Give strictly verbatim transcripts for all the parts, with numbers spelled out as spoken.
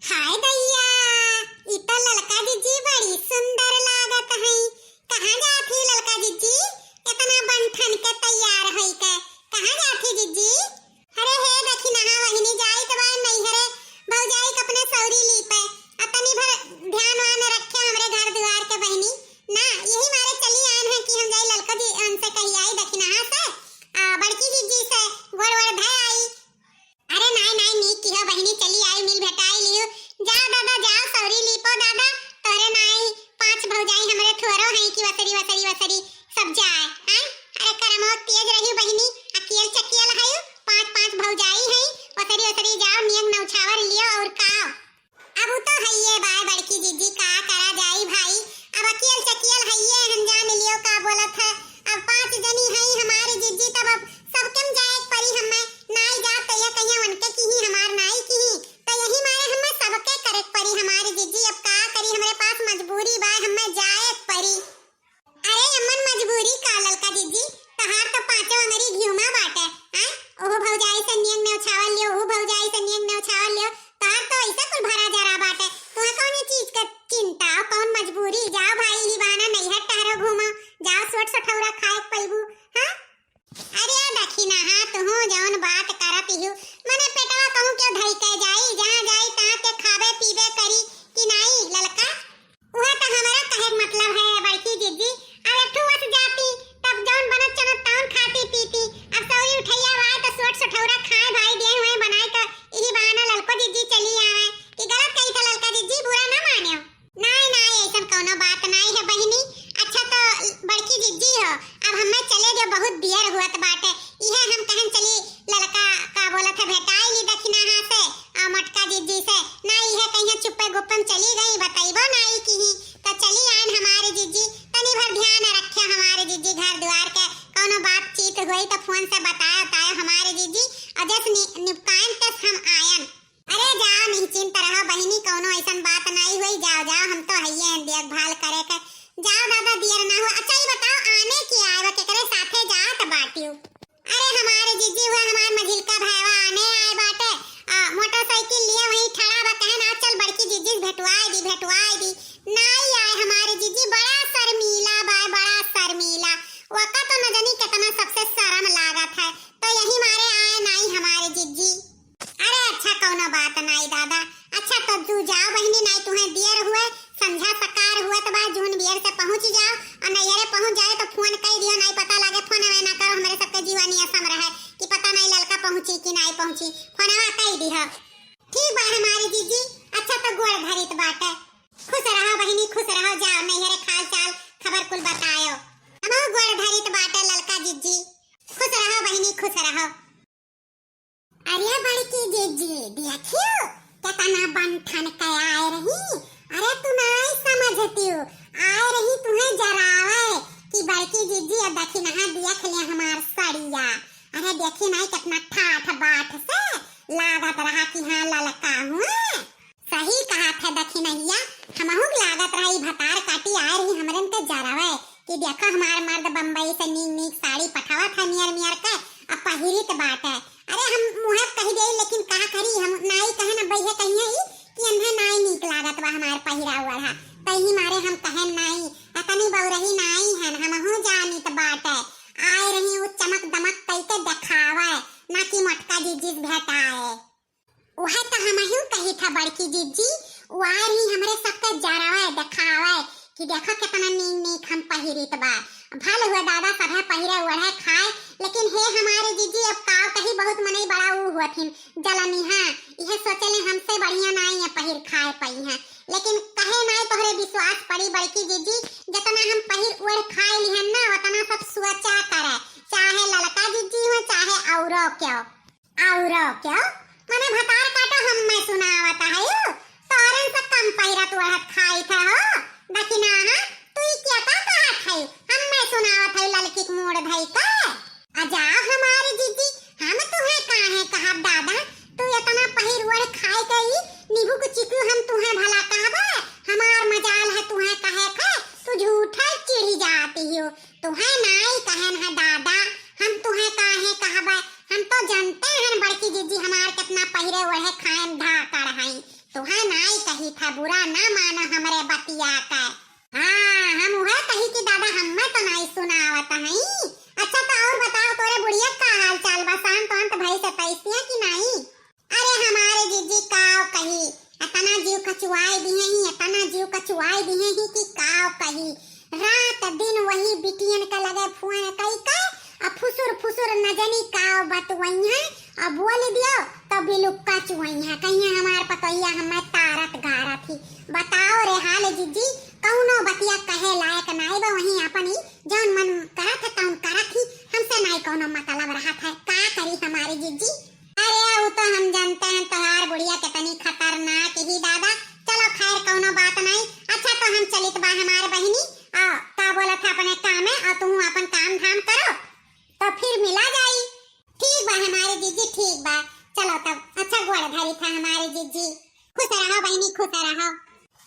हाय दैया, ई तो ललका जिज्जी बड़ी सुंदर लागत है। कहाँ जात ही ललका जिज्जी? इतना बन ठन के तैयार होई के कहाँ जात ही जिज्जी? अरे हे दखिनहा बहिनी, जाई तो बा नैहरे भौजाई के अपने सौरी लीपे। आ तनी भर ध्यान वान रखे हमरे घर दुआर के बहिनी। ना, यही मारे चली आन है कि हम जाई ललका जी उनसे कही आई दखिनहा से, आ बड़की जिज्जी से गोड़ वोड़ धै आई। अरे नाई नाई, नीक किहो बहिनी, चली आई, मिल भेटाई लियो। जाओ दादा, जाओ सौरी लीपो दादा, तोरे नाई पांच भौजाई हमरे थोरो हैं कि वसरी वसरी वसरी सब जाए, हैं? अरे करमो तेज रही बहिनी, अकियल चकियल है, पांच पांच भौजाई हैं, वसरी वसरी जाओ, नियम नौछावर लियो और काओ। अब उ तो हइये बाय बड़की जिज्जी, का करा जाई भाई, अब अकियल चकियल हइये, हम जान लियो का बोलत है। अब पांच जनी हई हमारी जिज्जी, तब अब सबके में जाए के परी हमें, नाई जात तो यह कहिया उनके की ही हमार नाई की ही, तो यही मारे हमें सबके करे के परी हमारी जिज्जी। अब का करी, हमरे पास मजबूरी बा, हमें जाए के परी। अरे अम्मन मजबूरी का ललका जिज्जी, तहार तो पांचों अंगरी घिउमा बाटे, हैं? ओहो भौजाई से नियंग नेवछावल लियो, ओहो भौजाई से नियंग नेवछावल लियो, तहार तो ऐसे कुल भरा जरा बाटे। तुहे कौन चीज के चिंता, कौन मजबूरी? जाओ भाई, ही बहाना नैहर टहरो घूमो, जाओ सोट सठौरा खाए के पैबू, हाँ? अरे दखिनहा, तुहू जौन बात करत हिउ, मने पेटवा कहूँ क्यों धई के जाई, जहाँ जाई तहाँ ते खाबे पीबे करी कि नाई ललका? उहे तो हमरा कहे के मतलब है बड़की जिज्जी, अब एक ठो वस जाती, तब जौन बनत चनत तौन खाती पीती, अब सौरी उठैया आए तो सोट सठौरा खाए भाई दे हुए बनाए तो इही बहाना ललको जिज्जी चली आवे, कि गलत कही था ललका जिज्जी, बुरा ना मानियो। नाई, नाई, ऐसन कौनो बात नाई है बहिनी। अच्छा तो बड़की जिज्जी हो, अब हमें चले जो बहुत देर हुअत बाटे। इहे हम कहन चली ललका का बोलत है भेटाई ली दखिनहा से और मोटका जिज्जी से। नाई, इहे कहिया चुप्पे गुप्पे में चली गई, बतैबो नाई की ही। तो चली आन हमारे जिज्जी, तनी भर ध्यान रखे हमारे जिज्जी घर द्वार के। कौनो बातचीत हुई तो फोन से बतायो तायो हमारे जिज्जी, और जस नि-, निपकायन तस हम आयन। अरे जाओ, निश्चिंत रहो बहिनी, कौनो ऐसन बात नाई होई। जाओ, जाओ, हम तो हइये हैं देखभाल करे के। जाओ दादा, देर ना हो। अच्छा, ई बताओ, आने के आए बा, केकरे साथे जात बाटियो? अरे हमारे जिज्जी हुए, हमार मझिलका भैवा आने आए बाटे। आ, मोटरसाइकिल लिए वहीं ठड़ा बा, कहन आ चल बड़की जिज्जी से भेटवाए दी, भेटवाए दी। नाई आए हमारे जिज्जी, बड़ा शर्मीला बा, बड़ा शर्मीला। वका तो न जानी कितना सबसे शर्म लागत है, तो यही मारे आए नाई हमारे जिज्जी। अरे अच्छा, कौनो बात नाई दादा। अच्छा तो तू जाओ बहिनी, नाई तुहे देर हुए, संझा सकार हुए तो बा, जून बियर से पहुँच जाओ और नैहरे पहुँच जाए तो फोन कई दियो, नाई पता लागे फोन आवे ना करो, हमरे सबके जीवा नियसम रहे कि पता नाई ललका पहुँची कि नाई पहुँची, फोनवा कई दियो। ठीक बा हमारी जिज्जी, अच्छा तो गोड़ धरित बाटे। खुश रहो बहिनी, खुश रहो, जाओ नैहरे खाल चाल खबर कुल बतायो। हमहू गोड़ धरित बाटे ललका जिज्जी, खुश रहो बहिनी, खुश रहो। अरे बड़की जिज्जी, देखियो, केतना बन ठन के आए रही। अरे तू नाई समझतियो, आए रही तुहे जरावे कि बड़की जिज्जी, अब दखिनहा देख ले हमार सड़िया। अरे देखी नाई, केतना ठाठ बाट से लागत रहा कि हाँ, ललका हुए। सही कहत है दखिनहिया, हमहू के लागत रहा ई भतार काटी आए रही हमरन के जरावे कि देखो हमार मर्द बम्बई से नीक नीक साड़ी पठावत है मियर मियर के, अब पहिरित बाटे। अरे हम मुँहे कह दे, लेकिन का करी, हम नाई कहे न बइहे कहिए ई कि इन्हें नाई नीक लागत बा हमार पहिरा ओढ़ा, तही मारे हम कहे नाई, अतनी बौरही नाई हन, हमहू जानित बाटे। आए रही उ चमक दमक कई के देखावे, ना कि मोटका जिज्जी से भेटाए। उहे तो हमहू कही था बड़की जिज्जी, उ आए रही हमरे सबके जरावे देखावे कि देखो केतना नीक नीक हम पहिरित बा। भल हुए दादा सभे पहिरे ओढ़े खाए, लेकिन हे हमारे जिज्जी अब काव कही बहुत मनई बड़ा ऊ हुअथिन जलनिहा, इहे सोचेले हमसे बढ़िया नाई है पहिर खाए पई है, लेकिन कहे नाई तोहरे विश्वास पड़ी बड़की जिज्जी, जितना हम पहिर ओढ़ खाए लिहन ना उतना सब सोचा करे, चाहे ललका जिज्जी हो चाहे औरो क्यों। औरो क्यों? मने भतार काटो हम्मे सुनावत हयू? तोहरन से कम पहिरत ओढ़त खाइत हो? दखिनहा, तू ई क्या का कहत हयू? हम्मे सुनावत हयू ललकी के मूड़ धई के? आ जा हमारी जिज्जी, हम तुहे काहे कहब दादा? तू इतना पहिर ओढ़ बुरा ना मानो हमरे बतिया का। हाँ, हम उहे कही कि दादा हम्मे तो नाई सुनावत हई। अच्छा तो और बताओ, तोरे बुढ़िया का हाल चाल बा? शांत वांत भई से तैसिया कि नाई? अरे हमारे जिज्जी काव कही, इतना जीव कचुआई दिहे ही, इतना जीव कचुआई दिहे ही कि काव कही। रात दिन वही बिटियन के लगे फोन कई के, आ फुसुर फुसुर न जनी काव बतवइहे, आ बोल दियो तो बिलुक्का चुवइहे, कहिए हमार पतोहिया हमें तारत गारत ही। बताओ रे हाल जिज्जी, कौनो बतिया कहे लायक नाई बा, वहीं अपन ही जौन मन करत है तौन करत ही, हमसे नाई कौनो मतलब रहत है। का करी हमारी जिज्जी? अरे उ तो हम जानते हैं तोहार बुढ़िया कितनी खतरनाक ही दादा। चलो खैर कौनो बात नाई। अच्छा तो हम चलित बा हमार बहिनी, आ का बोलत है अपने काम में, आ तू अपन काम धाम करो तो फिर मिला जाई। ठीक बा हमारे जिज्जी, ठीक बा। चलो तब अच्छा गोड़ धरी था हमारे जिज्जी। खुश रहो बहिनी, खुश रहो।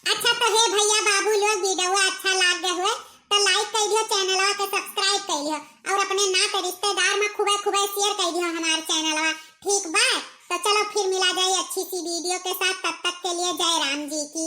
अच्छा तो हे भैया बाबू लोग, वीडियो अच्छा लाग गए हुए तो लाइक कर दियो, चैनलवा के सब्सक्राइब कर लियो और अपने नाते रिश्तेदार में खूबे खूबे शेयर कर दियो हमारे चैनलवा। ठीक बा, तो चलो फिर मिला जाए अच्छी सी वीडियो के साथ, तब तक के लिए जय राम जी की।